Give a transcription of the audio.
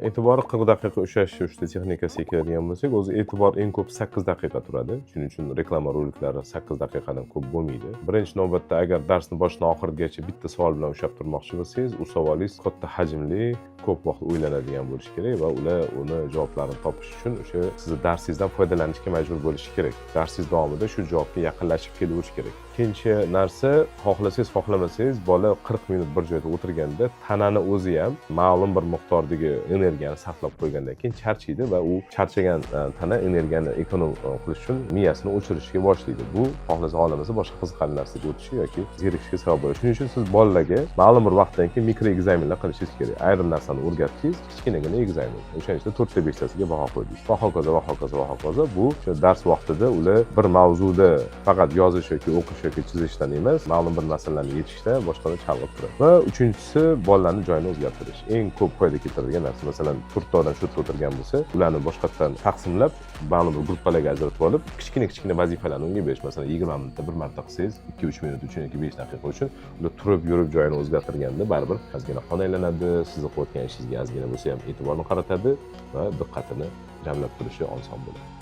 E'tibori 40 daqiqa ushlash o'sha texnikasiga keladigan bo'lsak, o'zi e'tibor eng ko'p 8 daqiqa turadi. Shuning uchun reklama roliklari 8 daqiqadan ko'p bo'lmaydi. Birinchi navbatda, agar darsni boshidan oxirigacha bitta savol bilan ushlab turmoqchi bo'lsangiz, u savolingiz katta hajmli, ko'p vaqt o'ylanadigan bo'lishi kerak va ular uni javoblarini topish uchun o'sha sizni darsingizdan foydalanishga majbur bo'lishi kerak. Darsingiz davomida shu javobga yaqinlashib kelaverish kerak. Ikkinchi narsa, xohlasangiz, xohlamasangiz, bola 40 minut bir joyda o'tirganda tanani o'zi ham ma'lum bir miqdordagi energiyani saqlab qo'ygandan keyin charchaydi va u charchagan tana energiyani эконом qilish uchun miyasini o'chirishga boshlaydi. Bu xohlasa, xohlamasa boshqa qiziqarli narsaga o'tishi yoki zerikishga sabab bo'ladi. Shuning uchun siz bolalarga ma'lum bir vaqtdan keyin mikro экзамен lar qilishingiz kerak. Ayrim narsani o'rgatdingiz, kichkinagina экзамен, o'shaning ichida to'rtta, beshtasiga baho qo'ydingiz va hokazo, va hokazo, va hokazo. Bu o'sha dars vaqtida ular bir mavzuda faqat yozish yoki o'qish yoki chizishdan emas, ma'lum bir masalalarni yechishda, boshqada chalg'ib turadi. Va uchinchisi, bolalarni joyini o'zgartirish eng ko'p foyda keltiradigan narsa. Masalan, to'rtta odam shu yerda o'tirgan bo'lsa, ularni boshqatdan taqsimlab, ma'lum bir gruppalarga ajratib olib, kichkina kichkina vazifalarni unga berish. Masalan, 20 minutda bir marta qilsangiz, 2-3 minut uchun yoki 5 daqiqa uchun, ular turib yurib, joyini o'zgartirganda baribir ozgina qon aylanadi, sizni qilayotgan ishingizga ozgina bo'lsa ham e'tiborni qaratadi va diqqatini jamlab turishi oson bo'ladi.